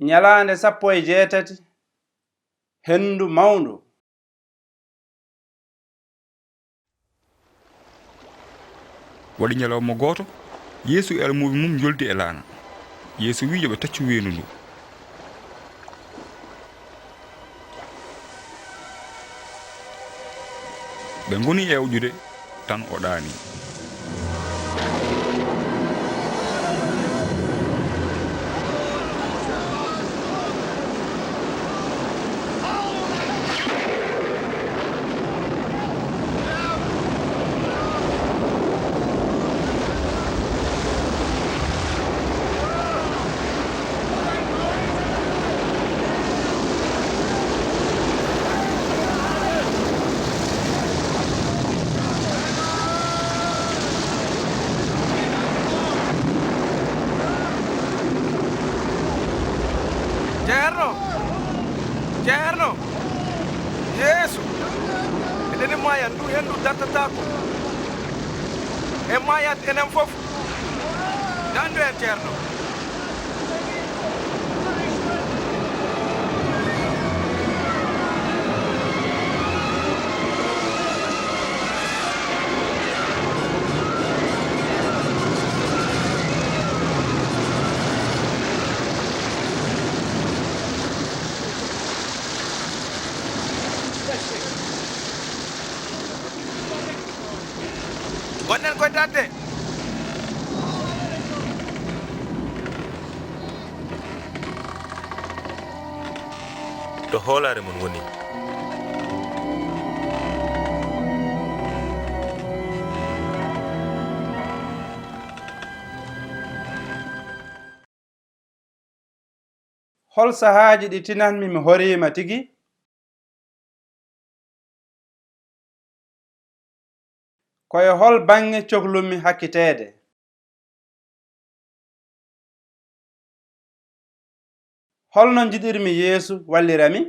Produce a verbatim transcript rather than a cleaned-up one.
Ñalaande sappo e jeetati, henndu mawndu. Waɗi ñalawma gooto, Yeesu e almuuɓe mum njoldi e laana. Yeesu wi'i yo ɓe taccu weendu ndu. Ɓe ngoni e oƴude, tan o ɗaani. Ceerno! Ceerno! Yeesu! Eɗen e maaya, ndu henndu dartataako. En maayat enen fof. Nanndu en, Ceerno. Gonɗen koye darde. To hoolaare mon woni? Hol sahaaji ɗi tinanmi mi horiima tigi? Ko e hol baŋŋe coklunmi hakkiteede? Holno njiɗirmi Yeesu wallira mi?